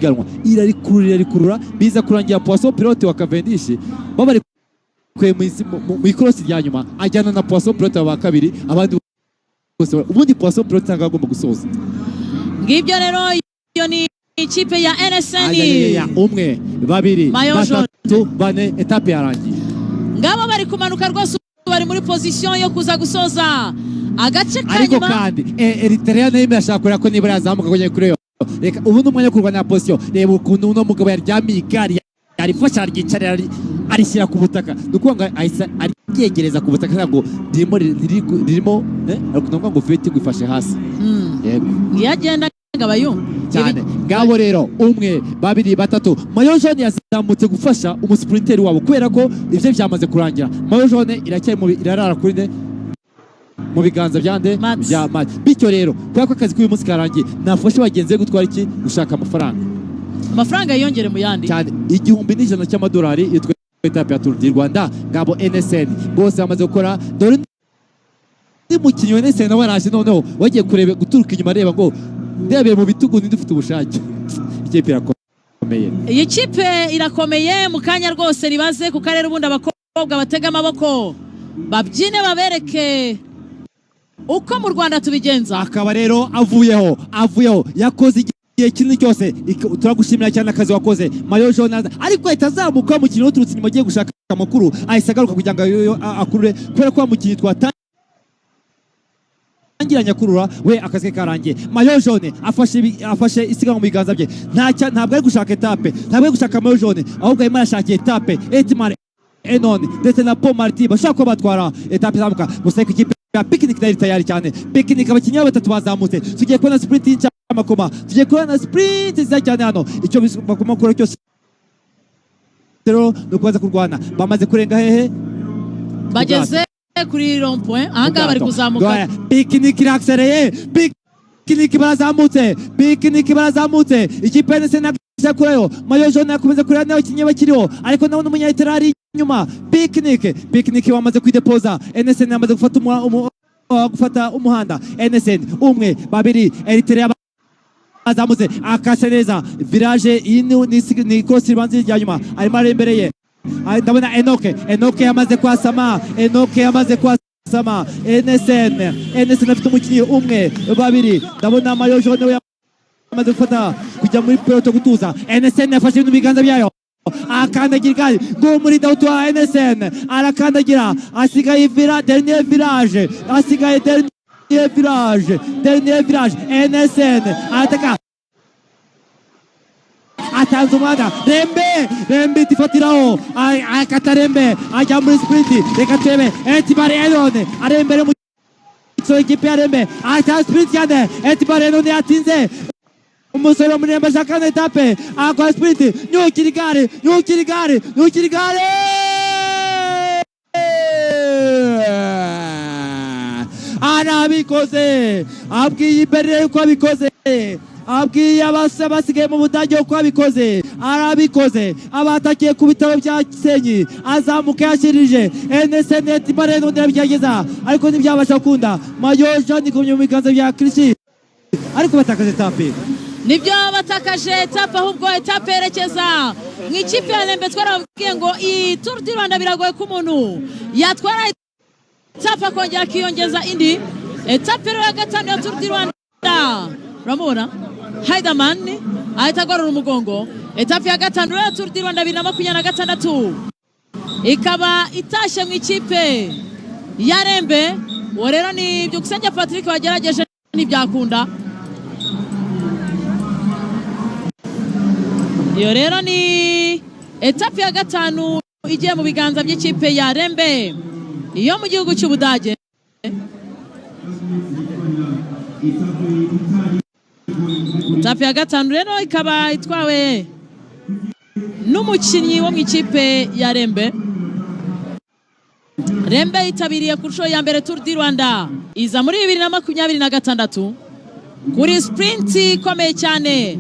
Isiganwa irarikurura, irarikurura, biza kurangira Poisson Pilote wa Cavendish babarekuye mu ikorosi rya nyuma, ajyana na Poisson Pilote wa kabiri, abandi bose ubundi Poisson Pilote ntabwo agomba gusoza. Ngibyo rero, iyo ni ikipe ya NSN. Ayayaya, umwe, babiri, Maillot jaune. batatu, bane, étape yarangiye. Ngabo bari kumanuka rwose, bari muri position yo kuza gusoza agace ka Ariko nyuma. kandi Eritrea nayo irashaka kureba ko nibura yazamuka kujya kuri yo. Reka ubu ni umwanya wo kurwanira position. Reba ukuntu uno mugabo yaryamiye igare, yarifashe, aryicarira, arishyira ku butaka. Ni ukuvuga ngo ahise aryegereza ku butaka, ntabwo ririmo ririmo ariko ni ukuvuga ngo feti gwifashe hasi. Yego. Iyo agenda aba yumva. Cyane. Ngabo rero, umwe, babiri, batatu. Maillot jaune yazamutse gufasha umusprinter wabo kubera ko ibyo byamaze kurangira. Maillot jaune iracyari mu irarara kuri nde? Mu biganza bya nde? Mats. Bya Mats. Bityo rero, kubera ko akazi k'uyu munsi karangiye, nafashe bagenzi be gutwara iki? Gushaka amafaranga. Amafaranga yiyongere mu yandi. Cyane, 1100 cy'amadolari yitwa étape ya Tour du Rwanda. Ngabo NSN bose bamaze gukora. Dore undi mukinnyi wa NSN nawe araje noneho, wagiye kureba guturuka inyuma, areba ngo ndebeye mu bitugu ninde ufite ubushake. Ikipe irakomeye. Iyi kipe irakomeye. Mu kanya rwose ribaze ku karere, ubundi abakobwa batega amaboko babyine, babereke uko mu Rwanda tubigenza. Akaba rero avuyeho, avuyeho, yakoze igihe kinini cyose. Turagushimira cyane akazi wakoze. Maillot jaune, ariko ahita azamuka. Umukinnyi uturutse inyuma agiye gushaka amakuru ahise agaruka kugira ngo akurure, kubera ko wa mukinnyi twatangiranye akurura we akazi ke karangiye. Maillot jaune afashe isiganwa mu biganza bye. Ntabwo ari gushaka étape, ntabwo ari gushaka maillot jaune, ahubwo arimo arashaka étape. Etimar Enon ndetse na Paul Marty bashobora kuba batwara étape izamuka gusa, ariko ikipe ya Picnic nayo iri tayari cyane. Picnic, abakinnyi batatu bazamutse. Tugiye kubona sprint y'incamakoma, tugiye kubona sprint nziza cyane hano. Icyo bagomba gukora cyose rero ni ukubanza kurwana. Bamaze kurenga hehe? Bageze kuri rond point, ahangaha bari kuzamuka. Picnic irakisereye, Picnic barazamutse, Picnic barazamutse. Ikipe ya NSN kurayo maillot jaune, yakomeza kureba n'abakinnyi bakiriho, ariko nawe n'umunyayitera ari inyuma. Picnic, Picnic wamaze kwidepoza. NSN yamaze gufata umuhanda. NSN, umwe, babiri, Eritrea bazamutse, akase neza virage. Iyi ni ikosi ribanza rya nyuma, arimo arembereye. Ndabona Enoke, Enoke yamaze kwasama, Enoke yamaze kwasama. NSN, NSN afite umukinnyi umwe, babiri. Ndabona maillot jaune we yamaze gufata kujya muri peloton gutuza. NSN yafashe ibintu mu biganza byayo, akandagira igare ngo muri dawuti wa NSN arakandagira. Asigaye vira dernier virage, asigaye dernier virage, dernier virage. NSN arataka, atanze umwanya. Rembe, Rembe itifatiraho, akata Rembe, ajya muri sprint. Reka turebe Etibare Elone arembere mu ikipe ya Rembe, atanga sprint cyane. Etibare Elone yatinze, umusore wo muri Rembe ashaka na étape, akora sprint. Nyukira igare, nyukira igare, nyukira igare, arabikoze! Abwiye imbere yuko abikoze, abwiye abasigaye mu Budage uko abikoze, arabikoze. Abatakiye ku bitaro bya Gisenyi, azamuka yashyirije NSN. Bareno arabigerageza ariko ntibyabasha gukunda. Maillot jaune igumye mu biganza bya Kirisi, ariko batakaje étape. Nibyo, batakaje étape, ahubwo étape yerekeza mu ikipe ya Rembe. Twarababwiye ngo iyi Tour du Rwanda biragoye ko umuntu yatwara étape akongera akiyongeza indi étape. Rero ya gatanu ya Tour du Rwanda, uramubona Heidemann ahita agorora umugongo. Étape ya gatanu ya Tour du Rwanda 2026 ikaba itashye mu ikipe ya Rembe. Uwo rero ni Byukusenge Patrick wagerageje, ntibyakunda. Iyo rero ni étape ya gatanu igiye mu biganza by'ikipe ya Rembe iyo mu gihugu cy'Ubudage. Étape ya gatanu rero ikaba itwawe n'umukinnyi wo mu ikipe ya Rembe. Rembe yitabiriye ku nshuro ya mbere Tour du Rwanda, iza muri 2026 kuri sprint ikomeye cyane.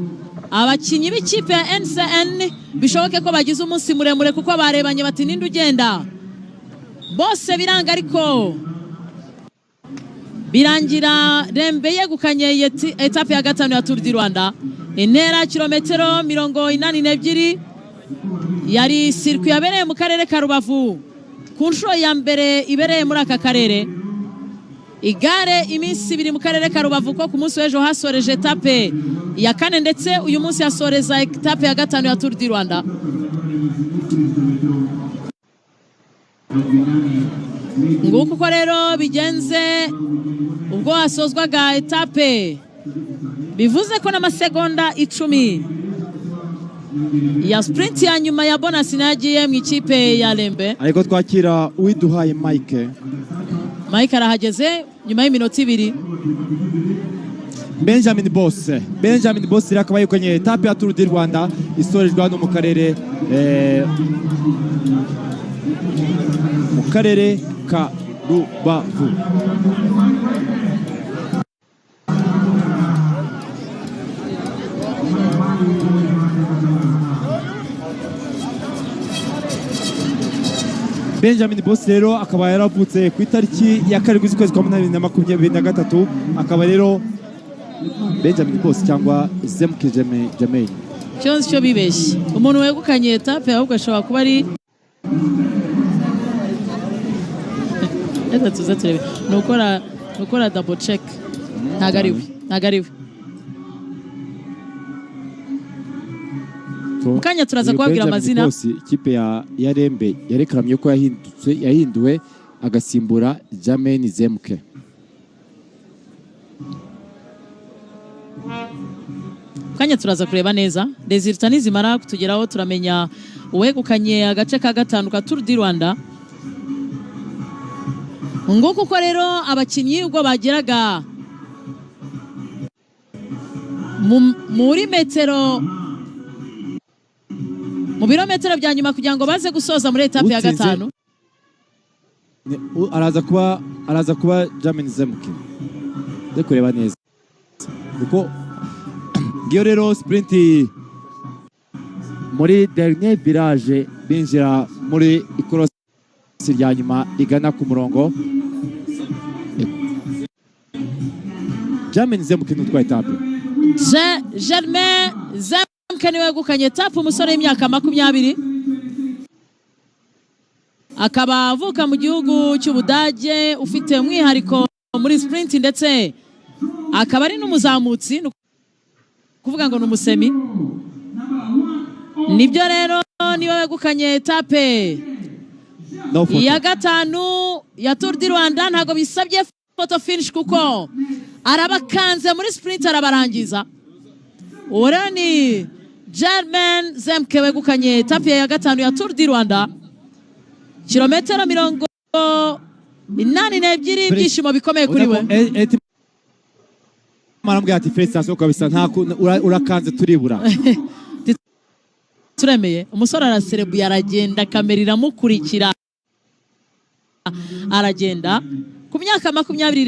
Abakinnyi b'ikipe ya NCN bishoboke ko bagize umunsi muremure, kuko barebanye bati: "Ninde ugenda?" Bose biranga, ariko birangira Rembe yegukanye étape ya gatanu ya Tour du Rwanda. Intera kilometero 82, yari circuit yabereye mu karere ka Rubavu ku nshuro ya mbere ibereye muri aka karere. Igare iminsi 2 mu karere ka Rubavu, ko ku munsi w'ejo hasoreje étape ya kane, ndetse uyu munsi hasoreza étape ya gatanu ya Tour du Rwanda. Nguko uko rero bigenze ubwo hasozwaga étape, bivuze ko n'amasegonda 10 ya sprint ya nyuma ya bonus nayo yagiye mu ikipe ya Rembe. Ariko twakira Uwiduhaye Mike. Mike arahageze nyuma y'iminota 2. Benjamin Boss, Benjamin Boss rero akaba yegukanye étape ya Tour du Rwanda isorejwe hano mu karere ka Rubavu. Benjamin Boss rero akaba yaravutse ku itariki ya 7 z'ukwezi kwa munani 2023, akaba rero Benjamin Boss cyangwa Zemke Jermaine. Cyo nzi cyo bibeshye, umuntu wegukanye étape ahubwo ashobora kuba ari, reka tuze turebe, ni ukora double check. Ntabwo ari we, ntabwo ari we. Mu kanya turaza Uyu kubabwira Benjamin amazina. Boss, ikipe ya Rembe yarekamye ko yahindutse, yahinduwe agasimbura Jermaine Zemke. Mu kanya turaza kureba neza résultats, nizimara kutugeraho turamenya uwegukanye agace ka gatanu ka Tour du Rwanda. Nguko uko rero abakinnyi ubwo bageraga muri metero, mu birometero bya nyuma kugira ngo baze gusoza muri étape ya gatanu. Araza kuba Jermaine Zemke, nze kureba neza kuko ngiyo rero sprint muri dernier virage, binjira muri ikorosi rya nyuma rigana ku murongo. Jermaine Zemke ni utwaye étape. Germain Zemke niwe wegukanye étape, umusore w'imyaka 20, akaba avuka mu gihugu cy'Ubudage, ufite umwihariko muri sprint, ndetse akaba ari n'umuzamutsi, ni ukuvuga ngo ni umusemi. Nibyo rero, niwe wegukanye étape No photo. ya gatanu ya Tour du Rwanda. Ntabwo bisabye photo finish kuko arabakanze muri sprint arabarangiza. Uwo rero ni Germain Zemke wegukanye étape ya gatanu ya Tour du Rwanda, kilometero 82. Ibyishimo bikomeye kuri we. Aramubwira ati: "Félicitations kabisa, nta urakanze turibura." Turemeye. Umusore araserebuye, aragenda, kamera iramukurikira, aragenda ku myaka 20.